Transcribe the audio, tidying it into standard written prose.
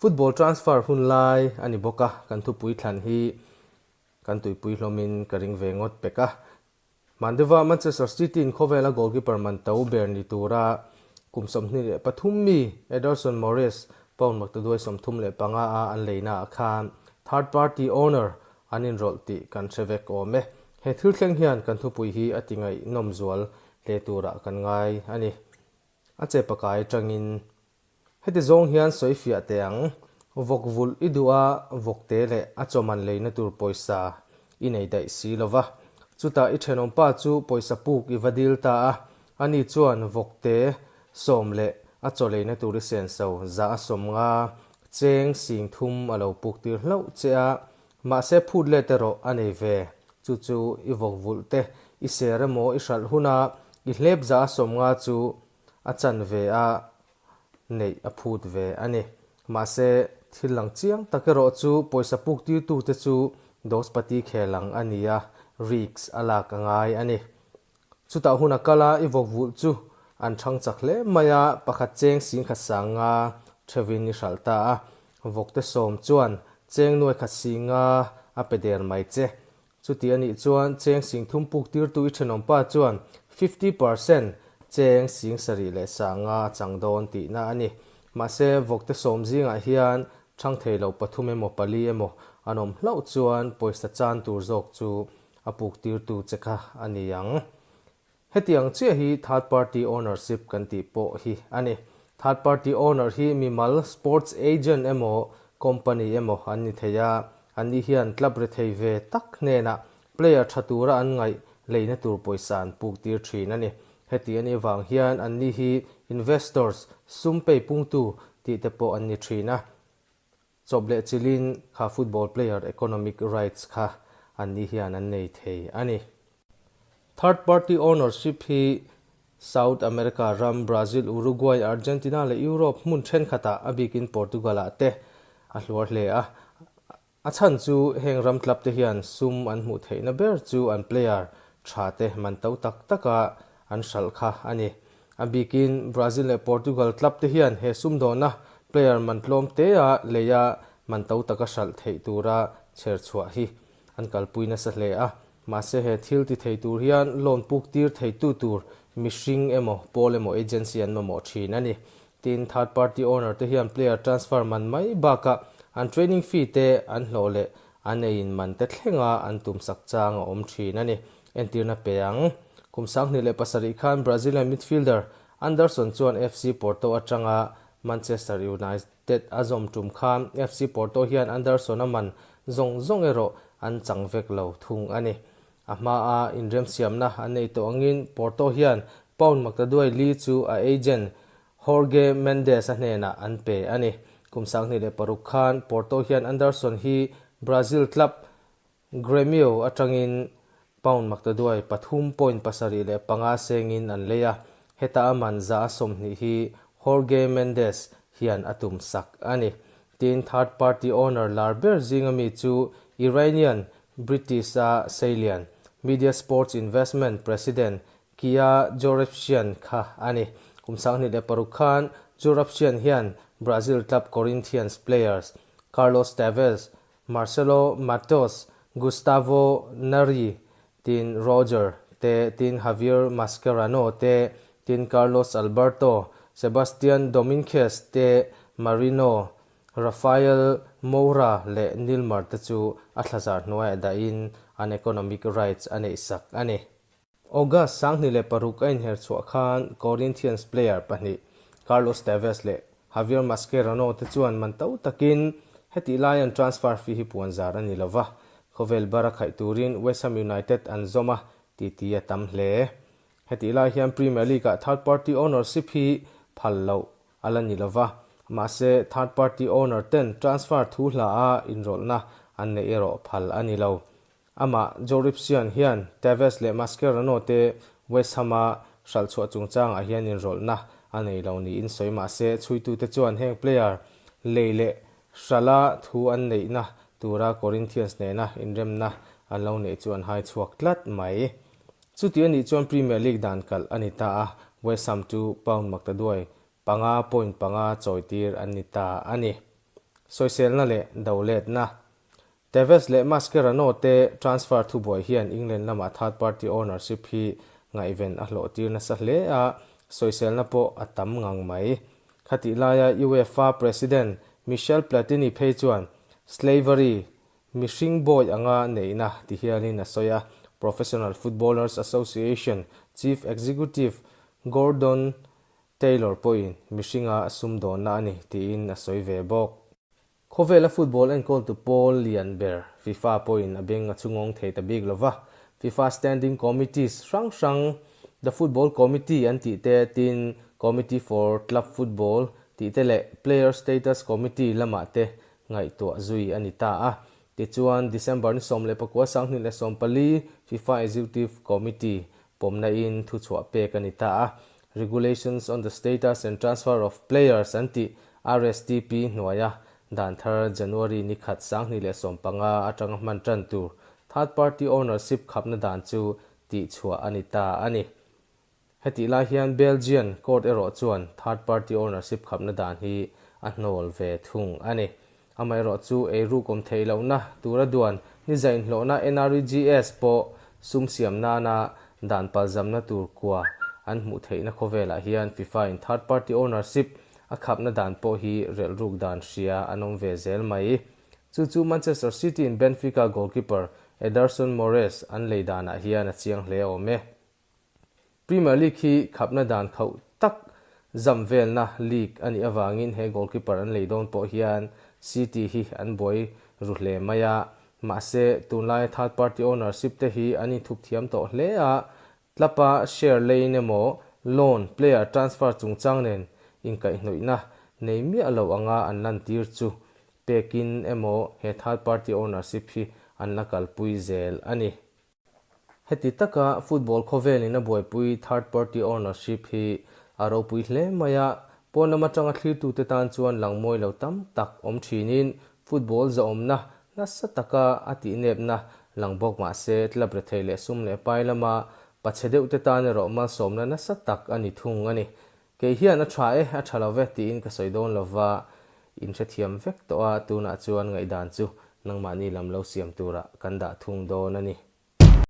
Football transfer hun lai a ni bawk a, kan thupui thlan hi kan tuipui hlawmin ka ring ve ngawt pek a. Mandeva Manchester City-in khawvela goalkeeper man to ber ni tura kum 23 mi Ederson Moraes pound maktaduai 35 a an leinaah khan third party owner an inrawlh tih kan hre vek awm e. He thil thleng hian kan thupui hi a ti ngaihnawm zual hle turah kan ngai a ni. A che pakai atangin Heti zawng hian sawi fiah teh ang, vawk vulh i duh a, vawk te leh a chawman leina tur pawisa i nei daih si lo va. Chutah i thenawmpa chu pawisa puk i va dil ta a, ani chuan vawk te sawm leh a chaw leina tur i senso za a 50 cheng 3000 a lo puk tir hlauh che a, mahse phut let erawh a nei ve. Chu chu i vawk vulh te i ser emaw i hralh huna i hlep za a 50 chu a chan ve a neih a phut ve a ni. Mahse, thil lang chiang tak erawh chu pawisa puk tirtute chu Dospati khel ang a ni a, risk a lak a ngai a ni. Chutah hun a kal a, i vawk vulh chu an thang chak hle mai a, pakhat cheng 10,000 sanga thevin i hralh ta a, vawkte sawm chuan cheng nuai khat 50 a pe der mai che. Chuti a nih chuan cheng 3000 puk tirtu i thenawmpa chuan 50% cheng 75,000 a chang dawn tihna a ni. Mahse, vawkte sawm zingah hian thang thei lo pathum emaw pali emaw an awm hlauh chuan pawisa chan tur zawk chu a puk tirtu che kha a ni ang. Hetiang chiah hi third party ownership kan tih pawh hi a ni. Third party owner hi mimal sports agent emaw company emaw an ni thei a, anni hian club rethei ve tak hnenah player tha tura an ngaih leina tur pawisa an puk tir thin a ni. Heti a nih vang hian anni hi investors, sum pei pungtu tih te pawh an ni thin a. Chawp leh chilhin kha football player economic rights kha anni hian an nei thei a ni. Third party ownership hi South America ram Brazil, Uruguay, Argentina leh Europe hmun thenkhatah a bikin Portugal-ah te a hluar hle a. A chhan chu heng ram club te hian sum an hmuh theihna ber chu an player tha te man to tak taka an hralh kha a ni. A bikin Brazil leh Portugal club te hian he sumdawna player man tlawm tea leia man to taka hralh theih tura chher chhuah hi an kalpui nasa hle a. Mahse he thil ti thei tur hian loan puk tir theitu tur mihring emaw pawl emaw agency an mamawh thin a ni. Tin, third party owner te hian player transfer man mai bakah an training fee te an hlawh leh an eiin man te thlenga an tumsak chang a awm thin a ni. Entirna pe ang. Kum 2007 khan Brazilian midfielder Anderson chuan FC Porto atanga Manchester United a zawm tum khan FC Porto hian Anderson a man zawng zawng erawh an chang vek lo thung a ni. A hmaa inremsiamna an nei tawh angin Porto hian pound maktaduai li chu a agent Jorge Mendes a hnenah an pe a ni. Kum 2006 khan Porto hian Anderson hi Brazil club Gremio atangin pound maktaduai 3.75 sengin an lei a, heta a man 120 hi Jorge Mendes hian a tum sak a ni. Tin, third party owner lar ber zinga mi chu Iranian British-a seilian, Media Sports Investment president Kia Joorabchian kha a ni. Kum 2006 khan Joorabchian hian Brazil club Corinthians players Carlos Tevez, Marcelo Matos, Gustavo Neri, tin Roger te, tin Javier Mascherano te, tin Carlos Alberto, Sebastian Dominquez te, Marino, Rafael Moura leh Nilmar te chu a thlazar hnuaiah dahin an economic rights a neihsak a ni. August 2006 a inher chhuah khan Corinthians player pahnih Carlos Tevez leh Javier Mascherano te chuan man to takin hetih lai an transfer fee hi puan zar a ni lova, khawvel bar a khaih turin West Ham United an zawm a, titi a tam hle. Hetih lai hian Premier League-ah third party ownership hi phal loh a la ni lova, mahse third party owner ten transfer thu hla a inrawlhna an neih erawh phal a ni lo. Amah Joorabchian hian Tevez leh Mascherano te West Ham-a hralh chhuah chungchangah hian inrawlhna a nei lo niin sawi mah se, chhuitute chuan heng player lei leh hralha thu an neihna tura Corinthians nena inremna an lo neih chu an hai chhuak tlat mai. Chuti a nih chuan Premier League dan kalh a ni ta a, West Ham chu pound maktaduai 5.5 chawitir an ni ta a ni. Sawiselna leh doletna. Tevez leh Mascherano te transfer thubuai hian England lama third party ownership hi ngaihven a hlawhtir nasa hle a, sawiselna pawh a tam ngang mai. Khatih laia UEFA President Michel Platini phei chuan slavery, mihring bawi anga neihna ti hialin a sawi a, Professional Footballers Association Chief Executive Gordon Taylor pawhin mihringa sumdawnna a ni tiin a sawi ve bawk. Khawvela football enkawltu pawl lian ber FIFA pawhin a beng a chhungawng thei ta bik lo va, FIFA Standing Committees hrang hrang, The Football Committee an tih te, tin Committee for Club Football tih te leh Player Status Committee lamah te ngaihtuah zui a ni ta a. Tichuan, December ni 19 2014 FIFA Executive Committee pawmna in thuchhuah pek a ni ta a. Regulations on the Status and Transfer of Players an tih RSTP hnuaia dan thar January ni khat 2015 atanga hman tan tur third party ownership khapna dan chu tihchhuah a ni ta a ni. Hetih lai hian Belgian court erawh chuan third party ownership khapna dan hi a hnawl ve thung a ni. Amaherawh chu eiruk awm theih lohna tura duan ni zainhlawhna NREGS pawh sum siam nana dan palzamna tur kua an hmuh theihna khawvelah hian FIFA in third party ownership a khapna dan pawh hi relhruk dan hria an awm ve zel mai. Chu chu Manchester City in Benfica goalkeeper Ederson Moraes an lei danah hian a chiang hle awm e. Premier League hi khapna dan khauh tak zam velna league a nih avangin he goalkeeper an lei dawn pawh hian City hi an buai ru hle mai a, mahse tunlaia third party ownership te hi an inthup thiam tawh hle a, club-a share leiin emaw loan player transfer chungchang nen inkaihhnawihna nei miah lo anga an lantir chu pekin emaw he third party ownership hi an la kalpui zel a ni. Heti taka football khawvelin a buaipui third party ownership hi a ropui hle mai a, pawn lam atanga thlirtute tan chuan lang mawi lo tam tak awm thinin football zahawmna nasa taka a tihnepna lang bawk mah se club rethei leh sum leh pai lama pachhe deuhte tan erawh malsawmna nasa tak a ni thung a ni. Kei hian a tha e, a tha lo ve tiin ka sawi dawn lova, in hrethiam vek tawh a, tunah chuan ngaihdan chu nangmahni lam lo siam turah kan dah thung dawn a ni.